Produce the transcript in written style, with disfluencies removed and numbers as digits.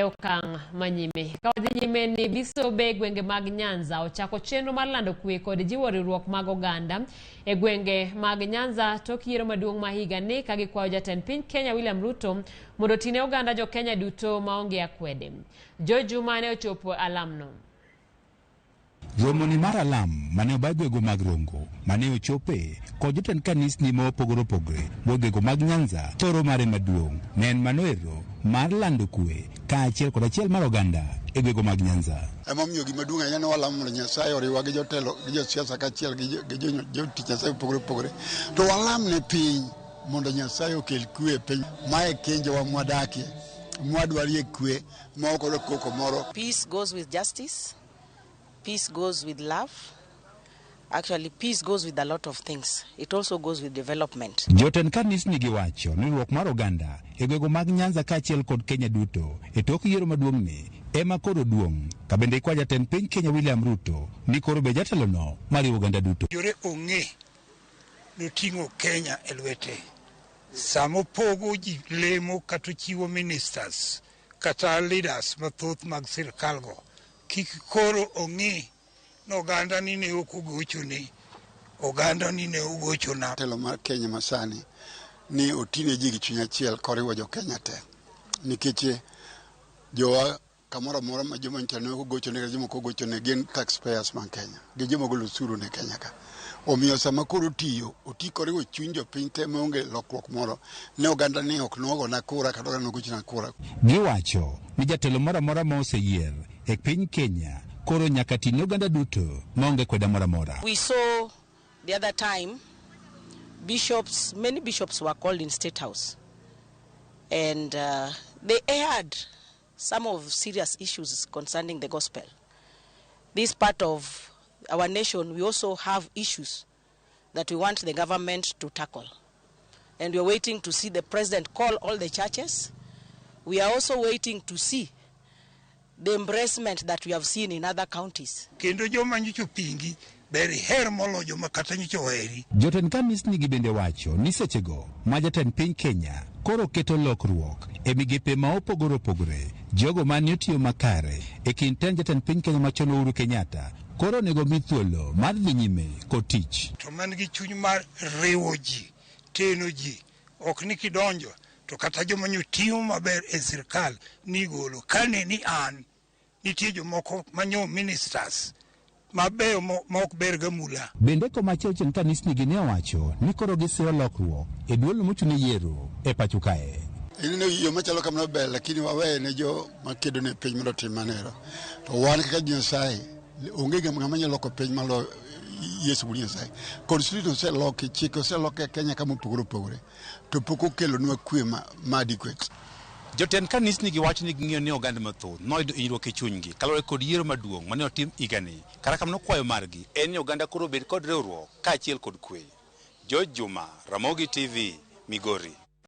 okang' manyime. Ka wadhi nyime ni bisobe e gwenge mag Nyanza ochako chenro mar lando kwe kod jiwo riwruok mag oganda e gwenge mag Nyanza tok yiero maduong' ma higa ni ka gikwayo jatend piny Kenya William Ruto mondo otine oganda jo Kenya duto maonge akwede. George Juma ne ochopo alamno. Romoni mar alam mane oba gwego mag Rongo mane ochope kod jotend kanisni ma opogore opogore gwengego mag Nyanza thoro mare maduong' ne en mano ero mar lando kwe kaachiel kod achiel mar oganda e gwego mag Nyanza. Emomiyo gima duong' ahinya ni walamo mondo Nyasaye oriwwa gi jotelo gi josiasa kaachiel gi jotich Nyasaye mopogore opogore. To walam ne piny mondo Nyasaye okel kwe e piny. Mae kenjewa mwadakie, mwadwarie kwe ma ok odwa koko moro. Peace goes with justice. Peace goes with love. Actually, peace goes with a lot of things. It also goes with development. Jotend kanisni giwacho ni riwruok mar oganda e gwego mag Nyanza kaachiel kod Kenya duto e tok yiero maduong'ni ema koro duong' ka bende ikwa jatend piny Kenya William Ruto ni koro be jatelono mariwo oganda duto. Jore ong'e noting'o Kenya e lwete. Sama opogo ji lemo kata ochiwo ministers kata leaders mathoth mag sirkal go, kik koro ong'i ni oganda ni ne ok ogochone, oganda ni ne ogochona. Telo mar Kenya masani ni otine ji gi chuny achiel koriwo jo Kenya te. Nikech jowa kamoro amora ma joma nyicha ne ok ogochone kata joma ok ogochone gin taxpayers mag Kenya. Gin joma golo osuru ne Kenya ka. Omiyo sama koro otiyo, oti koriwo chuny jopiny te maonge lokruok moro. Ne oganda ni ok nogona kura kata oganda nogochona kura. Giwacho ni jatelo moro amora ma oseyier e piny Kenya koro nyaka ti ne oganda duto maonge kweda moro amora. We saw the other time bishops, many bishops were called in State House and they aired some of serious issues concerning the gospel. This part of our nation, we also have issues that we want the government to tackle. And we are waiting to see the president call all the churches. We are also waiting to see the embracement that we have seen in other counties. Kendo joma nyocha opingi ber iher moloyo joma kata nyocha oheri. Jotend kanisni gi bende wacho ni sechego ma jatend piny Kenya koro keto lokruok e migepe ma opogore opogore, jogo mane otiyo makare e kind tend jatend piny Kenya machon Uhuru Kenyatta koro onego mi thuolo mar dhi nyime kod tich. To man gi chuny mar riwo ji, teno ji, ok ni kidonjo to kata joma nyotiyo maber e sirkal nigolo. Kane ni an, nitie jomoko manyo ministers mabeyo ma ok ber gamula. Bende komachielo jotend kanisni gi ne owacho ni koro gisiro lokruok e duolno mochung' ne yiero e pacho kae. Ineno yo machalo kamano ber, lakini waweye ne jo makedo ne piny mondo otim manero. To wan kaka Nyasaye, onge ng'ama nyalo loko piny maloyo Yesu wuod Nyasaye. Constitution oseloki, chike oseloki e Kenya kama opogore opogore, to pok okelonwa kwe ma adequate. Jotend kanisni gi wacho ni ging'eyo ni oganda mathoth noyudo hinyruok e chunygi kaluwore kod yiero maduong' mane otim higani. Kata kamano kwayo margi en ni oganda koro obed kod riwruok kaachiel kod kwe. George Juma, Ramogi TV, Migori.